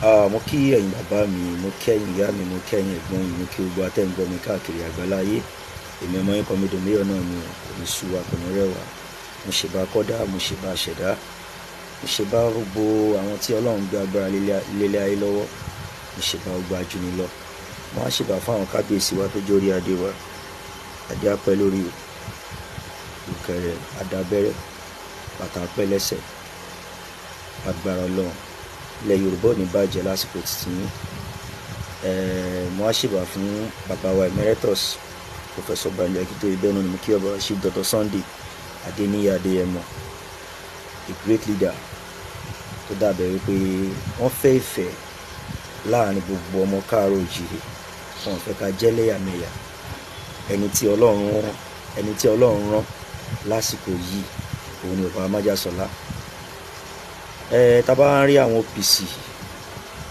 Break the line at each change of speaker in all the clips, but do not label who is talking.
Mo kí ẹ̀yin bàbá mi, mo kí ẹ̀yin ìyá mi, mo kí ẹ̀yin ẹ̀gbọ́n mi, mo kí gbogbo atẹ́ǹgbọ́n mi káàkiri àgbáláyé. Èmi ọmọ yín Comrade Mayor náà ni, kò ní sú wa, kò ní rẹ̀ wá. Mo ṣèbà kọ́dá, mo ṣèbà ṣẹ̀dá, mo ṣèbà gbogbo àwọn tí Ọlọ́run gbé agbára lélé ayé lọ́wọ́, mo ṣèbà gbogbo ajúni lọ. Mo wá ṣèbà fún àwọn kábíyèsí wa tó jẹ́ orí adé wa. Adé á pẹ́ lórí o, ìrùkẹ̀rẹ̀ adábẹ́rẹ́, bàtà pẹ́ lẹ́sẹ̀, agbára Ọlọ́run. Ilẹ̀ Yorùbá ò ní bàjẹ́ lásìkò títí yín. Mo wá ṣèbà fún bàbá wa Emeritus Professor Banji Akintoye. Bẹ́ẹ̀ náà ni mo kí ọba Chief Dr. Sunday Adeniyi Adeyemo, a great leader tó dàbẹ̀ wípé wọ́n fẹ́ ìfẹ́ láàrin gbogbo ọmọ káàárọ̀ òjìrè. Wọn ò fẹ́ ká jẹ́ lẹ́yàmẹ̀yà. Ẹni tí Ọlọ́run rán, ẹni tí Ọlọ́run rán lásìkò yìí, òun ni bàbá Májàsọ́lá. Tá bá ń rí àwọn OPC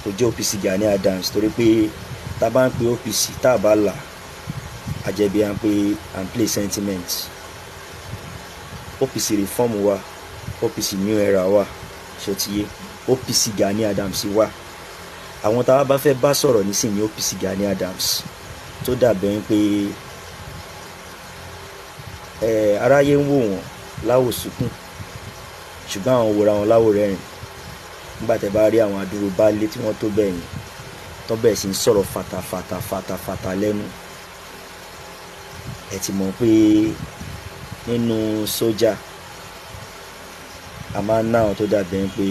tó jẹ́ OPC Gani Adams, torí pé tá bá ń pe OPC, tá a bá là á jẹ́ bí à ń pe à ń play sentiment. OPC Reform wa, OPC New Era wa, ṣó ti yé? OPC Gani Adams wà. Àwọn tá a bá fẹ́ bá sọ̀rọ̀ nísìnyí, OPC Gani Adams tó dàbẹ̀ ń pé aráyé ń wò wọ́n láwò sunkún, ṣùgbọ́n àwọn wòra wọn láwò rẹ́rìn. Nígbà tẹ́ bá rí àwọn adúrú baálé tí wọ́n tó bẹ́ẹ̀ yẹn, tó bẹ̀rẹ̀ sí ń sọ̀rọ̀ fatafata fatafata lẹ́nu, ẹ ti mọ̀ pé nínú sójà a máa ń ná àwọn tó dàbẹ̀ ń pé,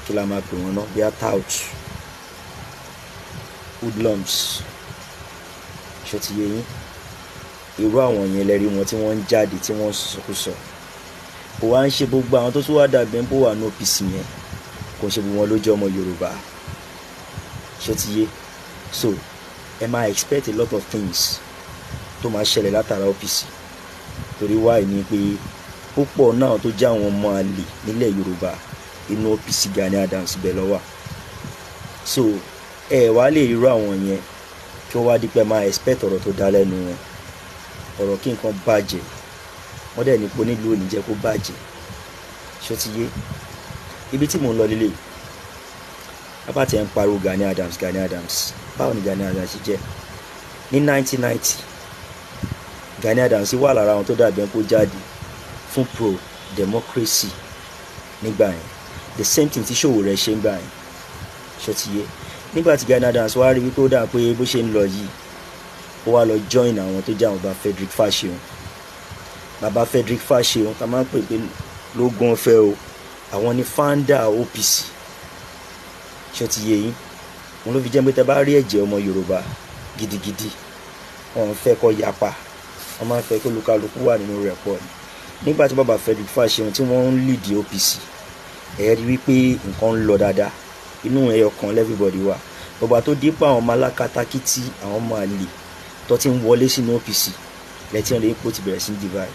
kí la máa pè wọ́n náà, bíi tout, hoodlums, ṣó ti yé yín? Irú àwọn yẹn lẹ́rí wọn tí wọ́n ń jáde, tí wọ́n ń sọkúsọ. Kò wá ń ṣe gbogbo àwọn tó tún wá dàbí ń bó wà ní OPC yẹn, kò ṣe gbogbo wọn ló jẹ́ ọmọ Yorùbá, ṣó ti yé? So ẹ máa expect a lot of things tó máa ṣẹlẹ̀ látara OPC, torí wáyé ni pé púpọ̀ náà tó jẹ́ àwọn ọmọ àlè nílẹ̀ Yorùbá, inú OPC Gani Adams bẹ́ẹ̀ ló wà. So ẹ wá lè rírọ àwọn yẹn kí wọ́n wá dípẹ́ máa expect ọ̀rọ̀ tó dá lẹ́nu wọn, ọ̀rọ̀ kí nǹkan bàjẹ́. Wọ́n dẹ̀ ní pé onílù ò ní jẹ́ kó bàjẹ́, ṣó ti yé? Ibi tí mò ń lọ lélẹ̀, bàbá tiẹ̀ ń pariwo Gani Adams, Gani Adams, báwo ni Gani Adams ṣe jẹ́? Ní 1990, Gani Adams wà lára àwọn tó dàbí ẹni kó jáde fún pro democracy nígbà yẹn, the same thing tí Sowore ṣe ń gbà yẹn, ṣó ti yé? Nígbà tí Gani Adams wá rí wípé ó dà pé bó ṣe ń lọ yìí, ó wá lọ join àwọn tó jẹ́ àwọn bàbá Frederick Fasehun. Bàbá Frederick Fasehun tá máa ń pè pé lógún ọ̀fẹ́ o, àwọn ni founder OPC, ṣó ti yé yín? Wọn ló fi jẹ́ pé tẹ́ bá rí ẹ̀jẹ̀ ọmọ Yorùbá gidigidi, wọn ń fẹ́ kó yapa, wọ́n máa ń fẹ́ kí olúkálukú wà nínú rẹ̀ pọ̀ ni. Nígbà tí bàbá Frederick Fasehun tí wọ́n ń lead OPC, ẹ rí wípé nǹkan ń lọ dáadáa, inú ẹyọ kan everybody wà. Bàbá tó dípò àwọn ọmọ alákatakítí, àwọn ọmọ àlè tó ti ń wọlé sínú OPC, lẹ́tí ọ̀rẹ́ ipò ti bẹ̀rẹ̀ sí ní divide.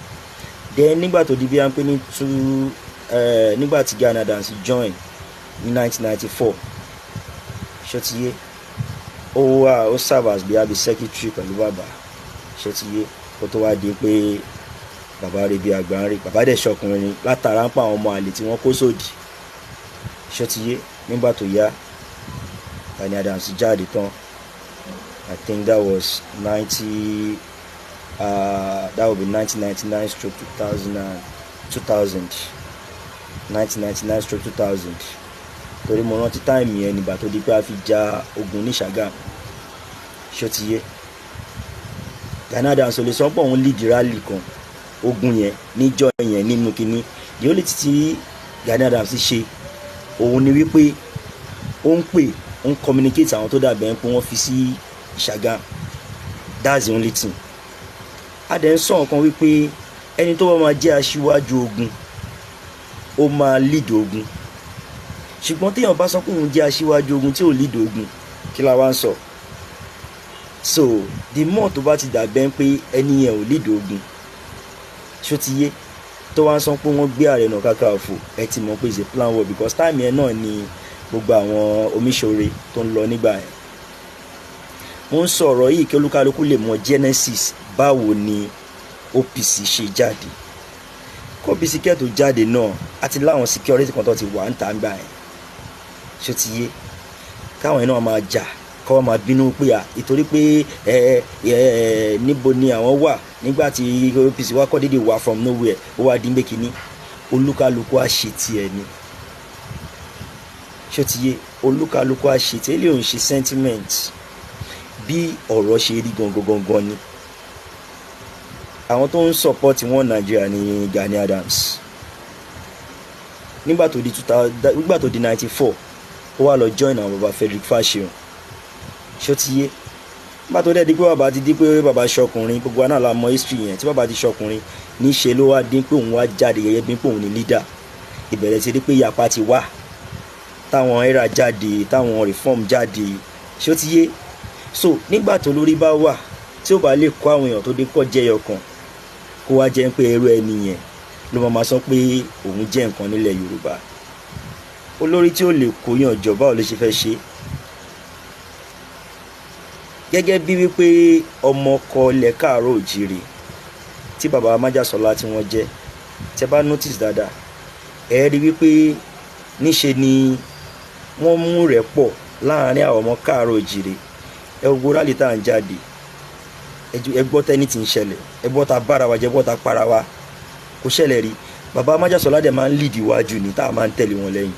Then nígbà tó di bí wọ́n pé ní two, nígbà tí Gani Adams join ní 1994, ṣó ti yé? Ó wà, ó serve as bí abi secretary pẹ̀lú bàbá, ṣó ti yé? Kó tó wá di pé bàbá rẹ̀ bí àgbà ń rí, bàbá dẹ̀ ṣọkùnrin ni látara ń pa àwọn ọmọ àlè tí wọ́n kó sòdì, ṣó ti yé? Nígbà tó yá, Gani Adams jáde tán. I think that was ninety that would be 1999 stroke 2000 and 2000, 1999/2000, torí mo rántí time yẹn nígbà tó di pé a fi ja ogun ní Ṣàgámù, ṣó ti yé? Gani Adams ò lè sọ pé òun lead rally kan ogun yẹn níjọ́ yẹn nínú kínní. The only thing tí Gani Adams ṣe, òun ni wípé ó ń pè, ó ń communicate àwọn tó dàbẹ̀ pé wọ́n fi sí Ìṣàgámù. That's the only thing. A dẹ̀ ń sọ nǹkan wípé ẹni tó bá máa jẹ́ aṣíwájú ogun, ó máa lead ogun. Ṣùgbọ́n téèyàn bá sọ pé òun jẹ́ aṣíwájú ogun tí ò lead ogun, kí la wá ń sọ? So the more tó bá ti dàbẹ́ pé ẹni yẹn ò lead ogun, ṣó ti yé? Tó wá ń sọ pé wọ́n gbé Ààrẹ Ọ̀nà Kakanfò, ẹ ti mọ̀ pé it's a plan war, because time yẹn náà ni gbogbo àwọn omiṣore tó ń lọ nígbà yẹn. Mo ń sọ ọ̀rọ̀ yìí kí olúkálukú lè mọ genesis, báwo ni OPC ṣe jáde. Kò Kó OPC kẹ́ tó jáde náà, àti láwọn security kan tó ti wà ń tà ń gbà yẹn. Ṣó ti yé? Káwọn yẹn náà máa jà, kọ́ máa bínú pé à ìtorí pé ẹ ẹ níbo ni àwọn wà nígbà tí OPC wá kọ́ dédé wá from nowhere, ó wá dín gbé kínní. Olúkálukú á ṣe tiẹ̀ ni. Ṣó ti yé? Olúkálukú á ṣe tiẹ̀. Eléyìí ò ń ṣe sentiment, bí ọ̀rọ̀ ṣe rí gangan gangan ni. Àwọn tó ń support wọn Nàìjíríà ní Gani Adams nígbà tó di 2000, nígbà tó di 94, ó wá lọ join àwọn baba Frederick Fasehun. Ṣó ti yé? Nígbà tó dẹ̀ di pé bàbá ti di pé bàbá ṣọkùnrin, gbogbo wa náà la mọ history yẹn. Tí bàbá ti ṣọkùnrin, níṣe ló wá dín pé òun wá jáde gẹ́gẹ́ bí pé òun ní leader. Ìbẹ̀rẹ̀ ti di pé ìyapa ti wá, táwọn era jáde, táwọn reform jáde. Ṣó ti yé? So nígbà tó lórí bá wà tí ó bá lè kó àwọn èèyàn tó dé kọ́ jẹyọ kan, kó wá jẹ́ pé irú ẹni yẹn ló máa sọ pé òun jẹ́ nǹkan nílẹ̀ Yorùbá. Olórí tí ó lè kóyàn jọ, báwo ló ṣe fẹ́ ṣe? Gẹ́gẹ́ bí wípé ọmọ ọkọ ilẹ̀ káàárọ̀ òjìrè tí bàbá májàsọ́lá tí wọ́n jẹ́, tẹ́ bá notice dáadáa, ẹ rí wípé níṣe ni wọ́n mú rẹ̀ pọ̀ láàrin àwọn ọmọ káàárọ̀ òjìrè. Ẹ gbogbo rally tá à ń jáde, ẹ gbọ́ tẹ́ni tí ń ṣẹlẹ̀, ẹ gbọ́ ta bára wa jẹ́, gbọ́ ta para wa, kò ṣẹlẹ̀ rí. Bàbá májàsọ́lá dẹ̀ máa ń lead iwájú ni, tá a máa ń tẹ̀lé wọn lẹ́yìn.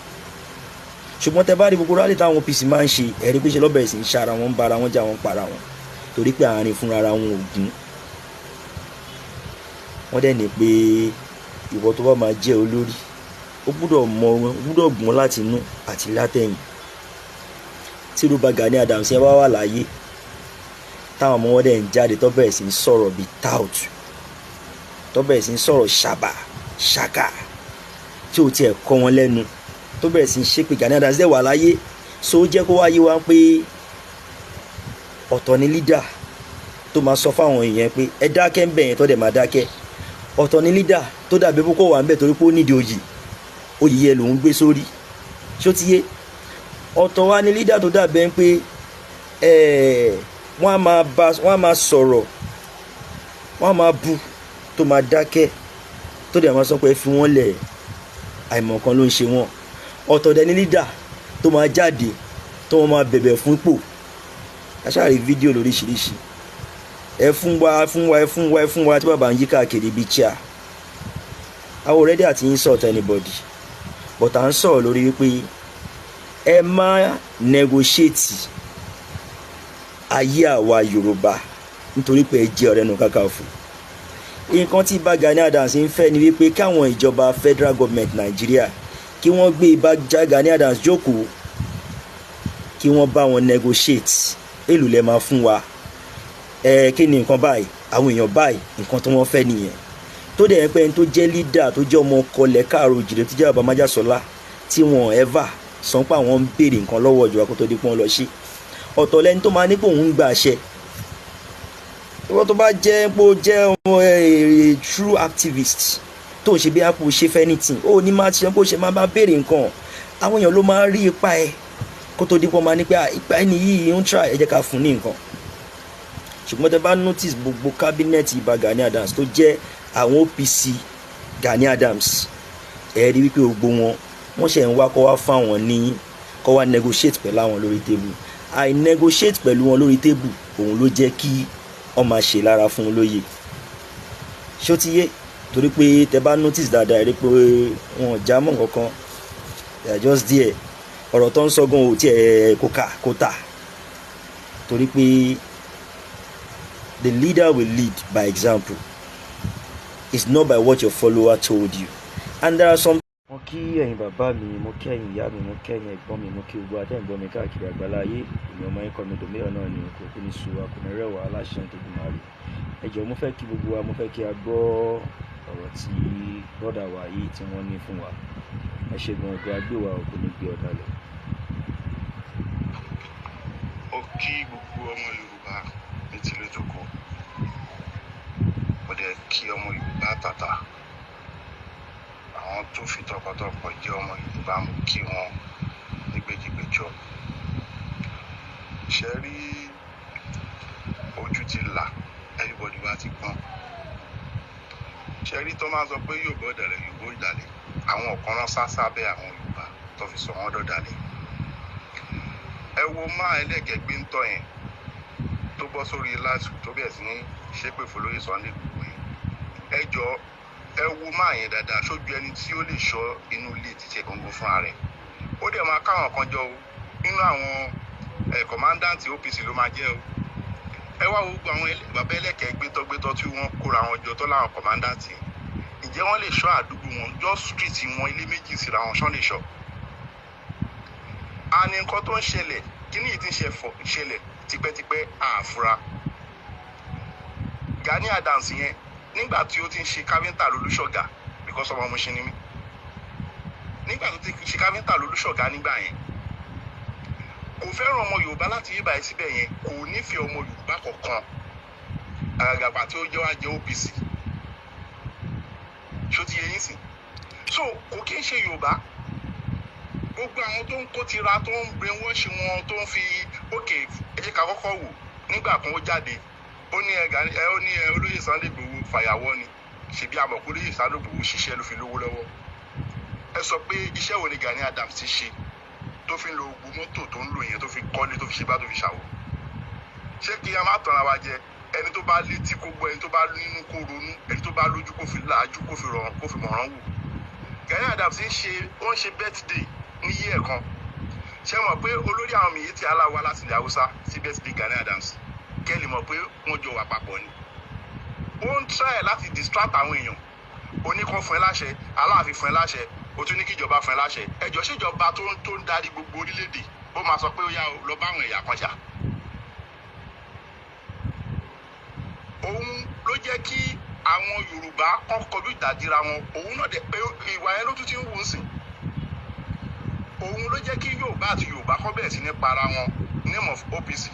Ṣùgbọ́n tẹ bá rí gbogbo rally táwọn OPC máa ń ṣe, ẹ̀rí pé ṣe lọ́bẹ̀rẹ̀ sí ń ṣara wọn, ń bara wọn jà, wọn ń para wọn, torí pé àárín fúnra ara wọn ò gún. Wọ́n dẹ̀ ní pé ìwọ tó bá máa jẹ́ olórí, ó gbúdọ̀ mọ, ó gbúdọ̀ gbọ́n láti inú àti látẹ̀yìn. Tí irú bá Gani Adams yẹn bá wà láàyè, táwọn ọmọ wọn dẹ̀ ń jáde, tó bẹ̀rẹ̀ sí ń sọ̀rọ̀ bíi tout, tó bẹ̀rẹ̀ sí ń sọ̀rọ̀ ṣàbà ṣàkà tí ò tiẹ̀ kọ́ wọn lẹ́nu, tó bẹ̀rẹ̀ sí ń ṣépè, Gani Adams dẹ̀ wà láyé, so ó jẹ́ kó wáyé wá pé ọ̀tọ̀ ni leader tó máa sọ fáwọn èèyàn pé ẹ dákẹ́ ń bẹ̀ yẹn, tó dẹ̀ máa dákẹ́. Ọ̀tọ̀ ni leader tó dàbí pé kó wà ń bẹ̀ torí pé ó nídìí oyè, oyè yẹn lòún gbé sórí. Ṣó ti yé? Ọ̀tọ̀ wa ni leader tó dàbí pé wọ́n á máa bá, wọ́n á máa sọ̀rọ̀, wọ́n á máa bu, tó máa dákẹ́, tó dẹ̀ máa sọ pé ẹ fi wọ́n lẹ̀, àìmọ̀kan ló ń ṣe wọ́n. Ọ̀tọ̀ dẹ̀ ni leader tó máa jáde, tó wọ́n máa bẹ̀bẹ̀ fún ipò. Aṣáàrí fídíò lóríṣiríṣi, ẹ fún wa, ẹ fún wa, ẹ fún wa, ẹ fún wa, tí bàbá ń yí káàkiri ibi chair. Àwọn already àti insult anybody, but à ń sọ̀rọ̀ lórí wípé ẹ má negotiate ayé àwa Yorùbá nítorí pé ẹ jẹ́ Ààrẹ Ọ̀nà Kakanfò. Nǹkan tí Ìbà Gani Adams ń fẹ́ ni wípé káwọn ìjọba federal government Nàìjíríà, kí wọ́n gbé Ìbà Gani Adams jókòó, kí wọ́n bá wọn negotiate: èlò lẹ máa fún wa, ẹ kí ni nǹkan báyìí, àwọn èèyàn báyìí, nǹkan tí wọ́n fẹ́ nìyẹn. Tó dẹ̀ pé ẹni tó jẹ́ leader, tó jẹ́ ọmọ ọkọlẹ̀ káàró òjìrè, tó jẹ́ bàbá májàsọ́lá, tí wọ́n ever sọ pé àwọn ń béèrè nǹkan lọ́wọ́ ìjọba kó tó di pọ́n lọ sí. Ọ̀tọ̀ lẹni tó máa ní pé òun ń gba àṣẹ. Ìwọ tó bá jẹ́ pé ó jẹ́ ọmọ true activist, tó ń ṣe bí apò ṣe fẹ́ anything, ó ní máa ṣe bó ṣe máa bá béèrè nǹkan. Àwọn èèyàn ló máa rí ipa ẹ kó tó di pọ́n máa ní pé ipa ẹni yìí ń try, ẹ jẹ́ ká fún ní nǹkan. Ṣùgbọ́n tẹ bá notice, gbogbo cabinet Ìbà Gani Adams tó jẹ́ àwọn OPC Gani Adams, ẹ rí wípé gbogbo wọn, wọ́n ṣe ń wá kó wá fáwọn ní, kó wá negotiate pẹ̀lú àwọn lórí table. Àì negotiate pẹ̀lú wọn lórí table, òun ló jẹ́ kí wọ́n máa ṣe lára fún un lóye. Ṣó ti yé? Torí pé tẹ bá notice dáadáa, ẹ rí pé wọn ò já mọ́ nǹkan, they are just there. Ọ̀rọ̀ tó ń sọ gan ò tiẹ̀ kó kà kó tà, torí pé the leader will lead by example. It's not by what your follower told you. And there are some. Mo kí ẹ̀yin bàbá mi, mo kí ẹ̀yin ìyá mi, mo kí ẹ̀yin ẹ̀gbọ́n mi, mo kí gbogbo atẹ́ǹgbọ́n mi káàkiri àgbáláyé. Èmi ọmọ yín kọ́mi dòmíyàn náà ni, kò kú ní su wa, kò ní rẹwà aláṣẹ tó gbìmọ̀ rí. Ẹ jọ̀ọ́, mo fẹ́ kí gbogbo wa, mo fẹ́ kí a gbọ́ ọ̀rọ̀ tí brother wa yìí tí wọ́n ní fún wa. Ẹ ṣe gan, ọgbẹ́ agbéwà kò ní gbé ọ̀dàlẹ̀.
Ó kí gbogbo ọmọ Yorùbá ní tilé tó kọ, mo dẹ̀ kí ọmọ Yorùbá tàtà, àwọn tó fi tọkàntọkàn jẹ́ ọmọ Yorùbá, mo kí wọn ní gbèjìgbèjọ. Ṣe rí, ojú ti là, everybody wa ti gbọ́n. Ṣe rí tó máa ń sọ pé Yorùbá ọ̀dàlẹ̀, Yorùbá ọ̀dàlẹ̀, àwọn kan náà sá sábẹ́ àwọn Yorùbá tó fi sọ wọ́n dọ̀dàlẹ̀. Ẹ wo máa ẹlẹ́gẹ̀ẹ́ ń tọ́ yẹn tó bọ́ sórí láti tó bẹ̀rẹ̀ sí ní ṣépè fún lórí Sunday Igboho yẹn. Ẹ jọ, ẹ wo máa yẹn dáadáa, sójú ẹni tí ó lè ṣọ́ inú ilé títí ẹ̀ gangan fúnra rẹ̀. Ó dẹ̀ máa káwọn kan jọ o, nínú àwọn commandant OPC ló máa jẹ́ o. Ẹ wá wo gbogbo àwọn bàbá ẹlẹ́kẹ̀ẹ́ gbétọ́gbétọ́ tí wọ́n kóra wọn jọ tó láwọn commandant yẹn, ǹjẹ́ wọ́n lè ṣọ́ àdúgbò wọn? Just street wọn, ilé méjì síra wọn, ṣọ́ lè ṣọ́? A ní nǹkan tó ń ṣẹlẹ̀, kíní yìí ti ń ṣẹlẹ̀ tipẹ́tipẹ́ àfúrá. Gani Adams yẹn, nígbà tí ó ti ń ṣe káfíńtà lólúṣọ̀gà, because ọmọ Mushin ni mí, nígbà tó ti ṣe káfíńtà lólúṣọ̀gà nígbà yẹn, kò fẹ́ràn ọmọ Yorùbá láti yí báyìí síbẹ̀ yẹn, kò nífẹ̀ẹ́ ọmọ Yorùbá kankan, àgàgàgbà tí ó jẹ́ wá jẹ́ OPC. Ṣó ti yẹ yín sìn? So kò kí ń ṣe Yorùbá. Gbogbo àwọn tó ń kó tira, tó ń brainwash wọn, tó ń fi ókè, ẹ jẹ́ ká kọ́kọ́ wò. Nígbà kan, ó jáde, ó ní ẹ Gani ẹ, ó ní ẹ olóyè Sunday Igboho fàyàwọ́ ni. Ṣebí àmọ̀ pé olóyè Sunday Igboho ṣiṣẹ́ ló fi lówó lọ́wọ́. Ẹ sọ pé iṣẹ́ wo ni Gani Adams ti ṣe tó fi ń lo gbogbo mọ́tò tó ń lò yẹn, tó fi kọ́lé, tó fi ṣe bá, tó fi ṣàwọ̀? Ṣé kí a má tanra wa jẹ? Ẹni tó bá létí kó gbọ́, ẹni tó bá nínú kó ronú, ẹni tó bá lójú kó fi làájú, kó fi rọrùn, kó fi mọ̀ràn wò. Gani Adams ń ṣe, ó ń ṣe birthday ní yí ẹ̀ kan. Ṣé mọ̀ pé olórí àwọn Miyetti Allah wá láti ilẹ̀ Haúsá sí birthday Gani Adams? Kẹ́lì mọ̀ pé wọ́n jọ wà papọ̀ ni. Ó ń try láti distract àwọn èèyàn. Oníkan fún ẹ láṣẹ, Aláàfin fún ẹ láṣẹ, o tún ní kíjọba fún ẹ láṣẹ. Ẹjọ́, ṣèjọba tó ń darí gbogbo orílẹ̀-èdè, ó máa sọ pé ó yá o, lọ bá àwọn ẹ̀yà kan jà? Òun ló jẹ́ kí àwọn Yorùbá kọ́ kọjú ìdádíra wọn. Òun náà dẹ̀ pé ìwà yẹn ló tún ti ń wù ú sìn. Òun ló jẹ́ kí Yorùbá àti Yorùbá kọ́ bẹ̀rẹ̀ sí ní para wọn, name of OPC,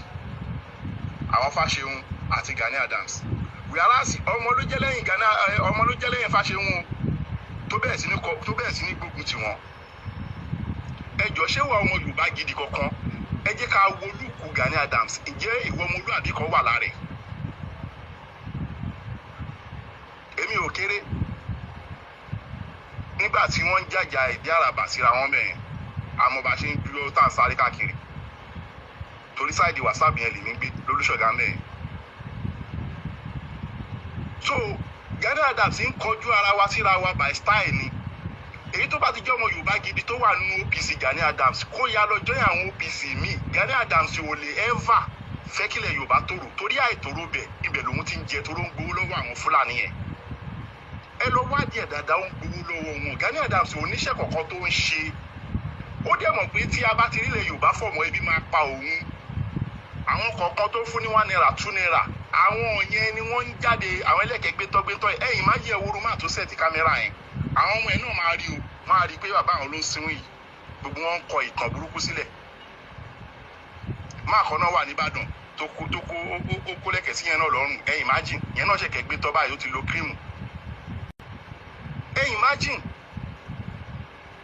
àwọn Fáṣẹ̀hùn àti Gani Adams. Whereas ọmọ ló jẹ́ lẹ́yìn Gani, ọmọ ló jẹ́ lẹ́yìn Fáṣẹ̀hùn o, tó bẹ̀rẹ̀ sí ní kọ, tó bẹ̀rẹ̀ sí ní gbógun tì wọ́n. Ẹ jọ, ṣé wà ọmọ Yorùbá gidi kankan? Ẹ jẹ́ ká wo look Gani Adams. Ǹjẹ́ ìwọ ọmọlúàbí kan wà lára ẹ̀? Èmi ò kéré nígbà tí wọ́n ń jàjà ìdí àràbà síra wọn bẹ̀yẹn, àmọ́ bá ṣe ń dúró tá à ń sáré káàkiri, torí side wàsáàbù yẹn lèmi gbé lólùṣọ̀gá mẹ́rin. So Gani Adams ń kọjú ara wa síra wa by style ni. Èyí tó bá ti jẹ́ ọmọ Yorùbá gidi tó wà nínú OPC Gani Adams, kó ya lọ join àwọn OPC míì. Gani Adams ò lè ever fẹ́ kílẹ̀ Yorùbá tòrò, torí àìtòrò bẹ̀, ibẹ̀ lòun ti ń jẹ, toró ń gbowó lọ́wọ́ àwọn Fúlàní yẹn. Ẹ lọ wádìí ẹ̀ dáadáa, ó ń gbowó lọ́wọ́ wọn. Gani Adams ò níṣẹ́ kankan tó ń ṣe. Ó dẹ̀ mọ̀ pé tí a bá ti rílẹ̀ Yorùbá fọ̀mọ́, ebi máa pa òun. Àwọn kọ̀ọ̀kan tó fún ní ₦1, ₦2, àwọn yẹn ni wọ́n ń jáde, àwọn ẹlẹ́kẹ̀ẹ́ gbétọ́gbétọ́. Ẹ̀yìn má jẹ́ ewúro, má tó set camera yẹn. Àwọn ọmọ ẹ̀ náà máa rí o, máa rí i pé bàbá àwọn ló ń sinú yìí. Gbogbo wọn ń kọ ìtàn burúkú sílẹ̀. Máa kan náà wà nìbàdàn tó kó ó kó lẹ́kẹ̀ẹ́ sí yẹn náà lọ́rùn. Ẹ̀yìn imagine, yẹn náà ṣẹ̀kẹ́ gbé tọ́ báyìí, ó ti lo cream. Ẹ̀yìn imagine,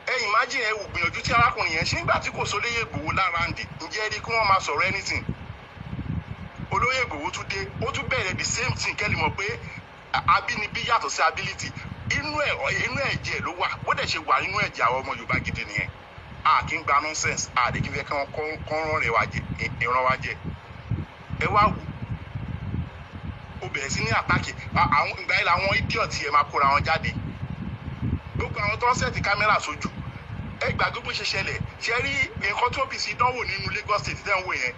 ẹ imagine, ẹ wò gbìyànjú tí arákùnrin yẹn ṣe nígbà tí kò sólóyè Ìgbòho lára ń dì. Ǹjẹ́ ẹ rí kí wọ́n máa sọ̀rọ̀ anything? Olóyè Ìgbòho tún dé, ó tún bẹ̀rẹ̀ the same thing. Kẹ́lí mọ̀ pé abínibí yàtọ̀ sí ability. Inú ẹ̀, inú ẹ̀jẹ̀ ló wà. Bó dẹ̀ ṣe wà nínú ẹ̀jẹ̀ àwọn ọmọ Yorùbá gidi nìyẹn. A kì í gba nonsense, a dẹ̀ kí n fẹ́ kí wọ́n kọ́ rán rẹ̀ wá jẹ, ìran wa jẹ. Ẹ wá wò ó, bẹ̀rẹ̀ sí ní attack àwọn. Ìgbà yìí làwọn idiot yẹn máa kóra wọn jáde, gbogbo àwọn tó ń set camera sójú. Ẹ gbàgbé bó ṣe ṣẹlẹ̀. Ṣe rí nǹkan tí OPC dánwò nínú Lagos State tẹ́ ń wò yẹn?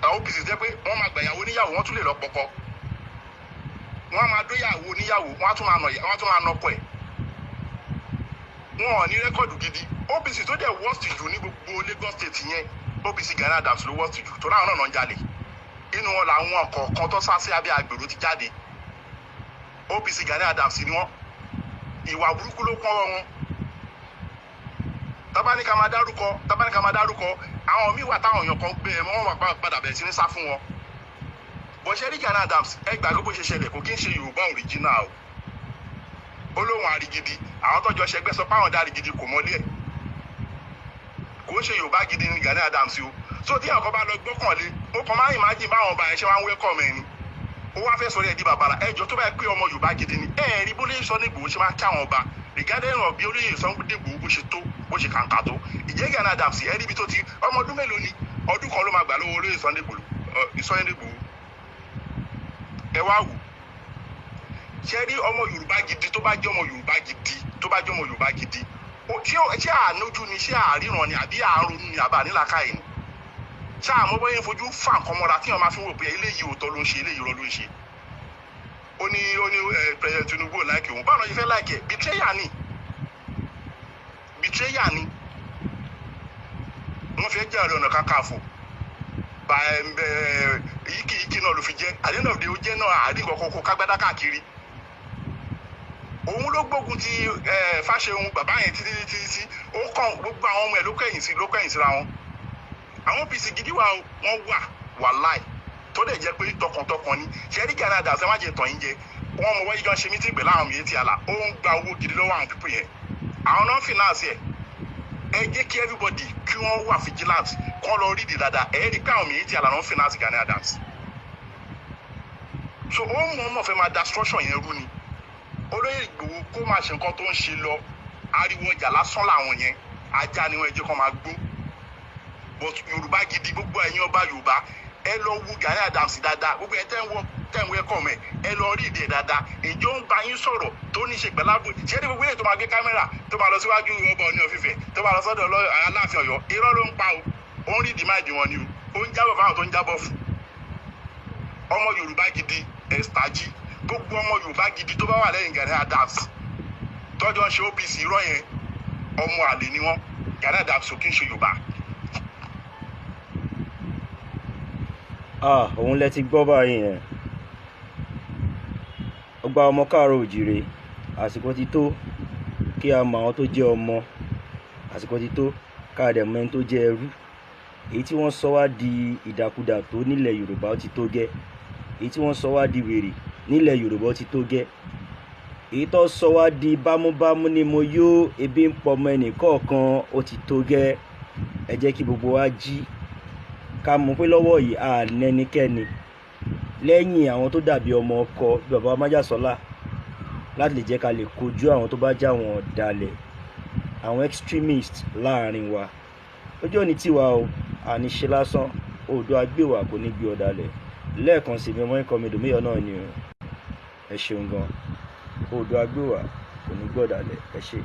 Àwọn OPC jẹ́ pé wọ́n máa gbàyàwó níyàwó, wọ́n tún lè lọ pọkọ, wọ́n máa dóyàwó níyàwó, wọ́n á tún máa nọkọ ẹ̀. Wọn ò ní record gidi. OPC tó dẹ̀ worst jù ní gbogbo Lagos State yẹn, OPC Gani Adams ló worst jù, tó láwọn náà ń jalè. Inú wọn làwọn kọ̀ọ̀kan tó sá sí abẹ́ agbèrò ti jáde. OPC Gani Adams ni wọ́n. Ìwà burúkú ló kún ọwọ́ wọn. Tábánikà máa dárúkọ, tábánikà máa dárúkọ, àwọn míì wà táwọn èèyàn kan gbé ẹ wọ́n wà padà bẹ̀rẹ̀ sí ní sá fún wọn. Bó ṣe rí Gani Adams, ẹ gbàgbé bó ṣe ṣẹlẹ̀. Kò kí ń ṣe Yorùbá original o. Ó lóun àrígidi, àwọn tọ́jọ́ ṣẹgbẹ́ sọ pé àwọn dá àrígidi, kò mọ́lé ẹ̀. Kò ń ṣe Yorùbá gidi ní Gani Adams o. So tí àwọn kan bá lọ gbọ́kànlé, mo kàn máa imagine báwọn ọba yẹn ṣe wá ń welcome ẹ̀ ni. Ó wá fẹ́ sọ̀rọ̀ ẹ̀ di bàbàrà. Ẹjọ́, tó bá yẹ pé ọmọ Yorùbá gidi ni, ẹ rí bó lè sọ ní Ìgbòho ṣe máa ń kí àwọn ọba, regarding of bí olóyè Sunday Igboho bó ṣe tó, bó ṣe kàǹkà tó. Ìjẹ́ Gani Adams, ẹ rí ibi tó ti, ọmọ ọdún mélòó ni? Ọdún kan ló máa gbà lọ́wọ́ olóyè Sunday Igboho. Sunday Igboho, ẹ wá wò. Ṣe rí ọmọ Yorùbá gidi, tó bá jẹ́ ọmọ Yorùbá gidi, tó bá jẹ́ ọmọ Yorùbá gidi, ṣé àánójú ni? Ṣé àríran ni? Àbí àárònú ni? Àbá nílàkàyè ni? Ṣé àmọ́ bóyá ń fojú fà nǹkan mọ́ra tí wọ́n máa fi wò pé eléyìí òótọ́ ló ń ṣe, eléyìí irọ́ ló ń ṣe? Ó ní President Tinubu ò like òun. Báwo ni wọ́n ṣe fẹ́ like ẹ̀? Betrayer ni, betrayer ni. Wọ́n fẹ́ jẹ́ Ààrẹ Ọ̀nà Kakanfò bá ẹ yíkì yíkì náà ló fi jẹ́. At the end of the day, ó jẹ́ náà àárín nǹkan kókó kágbádá káàkiri. Òun ló gbógun ti Fáṣẹ̀hùn, bàbá yẹn, títí títí títí. Ó kàn gbogbo àwọn ọmọ ẹ̀ ló kẹ̀yìn sí, ló kẹ̀yìn síra wọn. Àwọn OPC gidi wà o, wọ́n wà, wàláì, tó dẹ̀ jẹ́ pé tọkàntọkàn ni. Ṣẹ́rí Gani Adams, ẹ má jẹ tàn yín jẹ. Wọ́n mọ wọ́n yíjọ́ ń ṣe meeting pẹ̀lú àwọn Miyetti Allah. Ó ń gba owó gidi lọ́wọ́ àwọn people yẹn, àwọn náà finance ẹ̀. Ẹ jẹ́ kí everybody kí wọ́n wà vigilant, kọ́ lọ rí di dáadáa. Ẹ rí i pé àwọn Miyetti Allah náà finance Gani Adams. So ó mọ̀ ọ́n mọ̀ fẹ́ máa da structure yẹn rú ni. Olóyè Ìgbòho, kó máa ṣe nǹkan tó ń ṣe lọ. Ariwo ọjà lásán làwọn yẹn, ajá ni wọ́n, ẹ jẹ́ kó máa gbó. But Yorùbá gidi, gbogbo ẹ̀yin ọba Yorùbá, ẹ lọ wo Gani Adams dáadáa. Gbogbo ẹ tẹ́ ń wọ, tẹ́ ń wẹ́kọ̀ mẹ́, ẹ lọ rí ìdí ẹ̀ dáadáa. Ìjọ ń bá yín sọ̀rọ̀ tó ní ṣe pẹ̀lú ààbò. Ṣé ní gbogbo èyí tó máa gbé kámẹ́rà, tó máa lọ síwájú ọba Ọọ̀ni of Ifẹ̀, tó máa lọ sọ́dọ̀ Aláàfin Ọ̀yọ́, irọ́ ló ń pa o. Ó ń rí ìdí máìdì wọn ni o. Ó ń jábọ̀ fáwọn tó ń jábọ̀ fún. Ọmọ Yorùbá gidi, ẹ̀stájì, gbogbo ọmọ Yorùbá gidi tó bá wà lẹ́yìn Gani Adams tọ́jọ́ ń ṣe OPC, irọ́ yẹn, ọmọ àlè ni wọ́n. Gani Adams ò kí ń ṣe Yorùbá.
Ah, òun lẹ ti gbọ́ báyìí yẹn. Ọgbà ọmọ káàárọ̀ òjìrè, àsìkò ti tó kí a mọ àwọn tó jẹ́ ọmọ. Àsìkò ti tó ká dẹ̀ mọ ẹni tó jẹ́ ẹrú. Èyí tí wọ́n sọ wá di ìdàkudà tó nílẹ̀ Yorùbá, ó ti tó gẹ́. Èyí tí wọ́n sọ wá di wèrè nílẹ̀ Yorùbá, ó ti tó gẹ́. Èyí tó sọ wá di bámúbámú ni mo yó, ebi ń pọmọ ẹnì kọ̀ọ̀kan, ó ti tó gẹ́. Ẹ jẹ́ kí gbogbo wa jí, ká mọ̀ pé lọ́wọ́ yìí, a nẹnikẹ́ni lẹ́yìn àwọn tó dàbí ọmọ ọkọ bí bàbá májàsọ́lá, láti lè jẹ́ ká lè kojú àwọn tó bá já wọn ọ̀dàlẹ̀, àwọn extremist láàrin wa. Ojú òní tiwa o, àní ṣe lásán. Oòduà gbé wa, kò ní gbé ọ̀dàlẹ̀. Lẹ́ẹ̀kan sí mi, ọmọ ikọ̀ mi dòmíyọ̀ náà ni o. Ẹ ṣeun gan. Oòduà gbé wa, kò ní gbé ọ̀dàlẹ̀. Ẹ ṣé.